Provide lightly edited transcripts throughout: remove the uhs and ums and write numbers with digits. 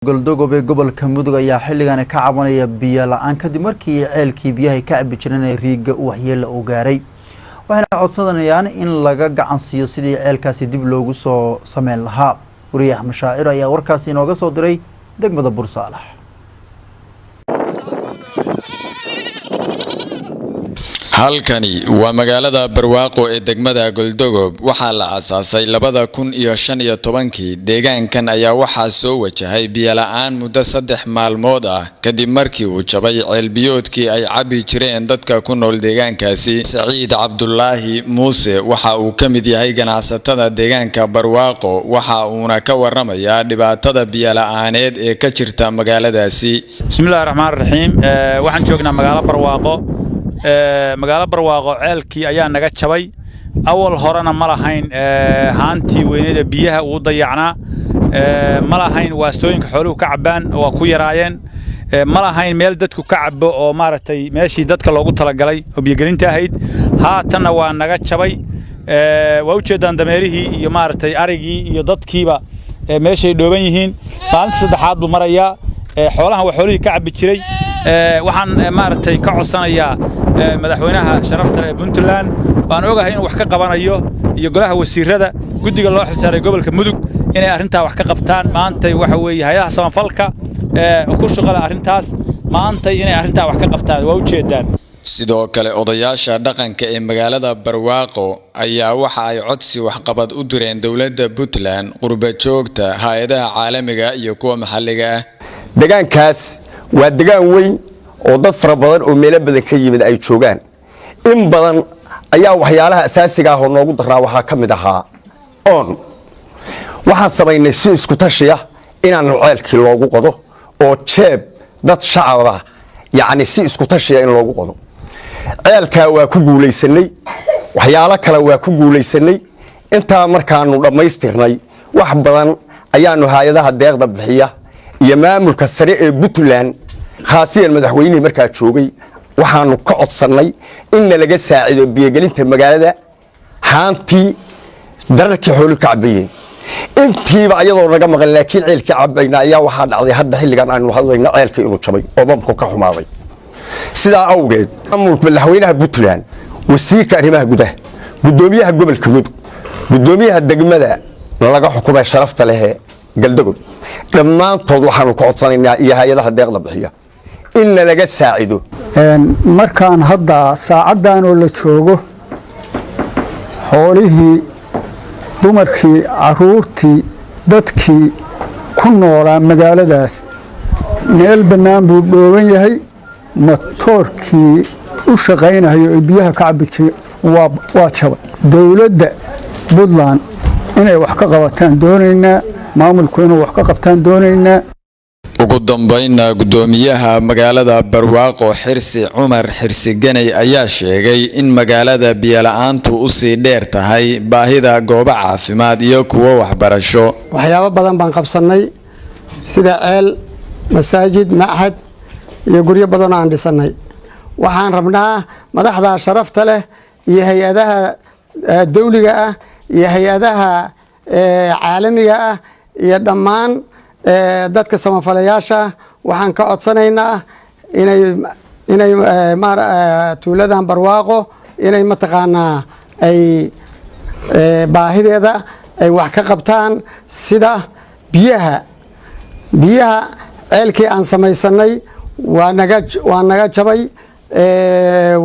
Goldogob ee gobolka Mudug ayaa xilligani ka cabanaya biyo la-aan kadib markii ceelkii biyaha ka cabi jireen ee riigga u waxyeela uu gaaray, waxayna codsanayaan in laga gacan siiyo sidii ceelkaasi dib loogu soo sameyn lahaa. Wariye Axmed Shaacir ayaa warkaasi inooga soo diray degmada Bursaalax. Halkani waa magaalada Barwaaqo ee degmada Goldogob. Waxaa la aasaasay 2015-kii. Deegaankan ayaa waxaa soo wajahay biyola-aan muddo 3 maalmood ah kadib markii uu jabay ceelbiyoodkii ay cabi jireen dadka ku nool deegaankaasi. Saciid Cabdulaahi Muuse waxa uu ka mid yahay ganacsatada deegaanka Barwaaqo, waxa uuna ka waramayaa dhibaatada biyola-aaneed ee ka jirta magaaladaasi. Bismillahi raxmaan raxiim. Waxaan joognaa magaalo Barwaaqo. Magaalo Barwaaqo ceelkii ayaa naga jabay. Awal horena ma lahayn haantii weynada biyaha uu dayacnaa, ma lahayn waastooyinka xooluhu ka cabbaan waa ku yaraayeen, ma lahayn meel dadku ka cabbo oo maaragtay meeshii dadka loogu talagalay oo biyogelinta ahayd. Haatanna waa naga jabay. Waa ujeeddaan dameerihii iyo maaragtay arigii iyo dadkiiba meeshay dhooban yihiin. Maalinta saddexaad buu marayaa. Xoolahan waa xoolihii ka cabbi jiray. Waxaan maaragtay ka codsanayaa madaxweynaha sharafta leh ee Puntland, waan ogahay inuu wax ka qabanayo, iyo golaha wasiirada, guddiga loo xilsaaray gobolka Mudug inay arrintaa wax ka qabtaan. Maantay waxa weeye hay-adaha samafalka ku shaqala arrintaas maantay inay arrintaa wax ka qabtaan waa ujeedaan. Sidoo kale odayaasha dhaqanka ee magaalada Barwaaqo ayaa waxa ay codsi waxqabad u direen dowladda Puntland, qurba joogta, hay-adaha caalamiga iyo kuwa maxalliga ah. Degaankaas waa degaan weyn oo dad fara badan oo meelo badan ka yimid ay joogaan. In badan ayaa waxyaalaha asaasiga ah oo noogu daraa waxaa ka mid ahaa oon. Waxaan samaynay si isku tashiya inaanu ceelkii loogu qodo oo jeeb dad shacaba, yacni si isku tashiya in loogu qodo ceelkaa. Waa ku guulaysanay, waxyaalo kale waa ku guulaysanay. Intaa markaanu dhammaystirnay wax badan ayaanu hay-adaha deeqda bixiya iyo maamulka sare ee Puntland, khaasiyan madaxweynihii markaa joogay, waxaanu ka codsannay in nalaga saacido biyogelinta magaalada, haantii dararkii xoolu ka cabayeen. Intiiba ayadoo naga maqan laakiin ceelkii cabayna ayaa waxaa dhacday hadda xilligan aanu hadlayno ceelkii inuu jabay oo bamku ka xumaaday. Sidaa awgeed maamulka madaxweynaha Puntland, wasiirka arrimaha gudaha, guddoomiyaha gobolka Mudug, guddoomiyaha degmada laga xukumay sharafta lehee Galdogob, dhammaantood waxaanu ka codsanaynaa iyo hay-adaha deeqda bixiya in nalaga saacido. Markaan hadda saacaddan oo la joogo, xoolihii, dumarkii, caruurtii, dadkii ku noolaa magaaladaas meel bannaan buu dhooban yahay. Matoorkii u shaqaynayo ee biyaha ka cabbi jiray waa jabay. Dowladda Puntland inay wax ka qabataan doonaynaa, maamulku inuu wax ka qabtaan doonaynaa. Ugu dambeynna guddoomiyaha magaalada Barwaaqo Xirsi Cumar Xirsi Ganey ayaa sheegay in magaalada biyola-aantu usii dheer tahay baahida goobo caafimaad iyo kuwo waxbarasho. Waxyaabo badan baan qabsannay, sida ceel, masaajid, machad iyo guryo badanoo aan dhisannay. Waxaan rabnaa madaxda sharafta leh iyo hay-adaha dawliga ah iyo hay-adaha caalamiga ah iyo dhammaan dadka samafalayaasha, waxaan ka codsanaynaa inay tuuladan Barwaaqo inay mataqaanaa ay baahideeda ay wax ka qabtaan, sida biyaha. Biyaha ceelkii aan samaysanay waa naga jabay,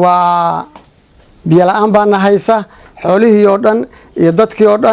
waa biyo la-aan baana haysa, xoolihii oo dhan iyo dadkii oo dhan.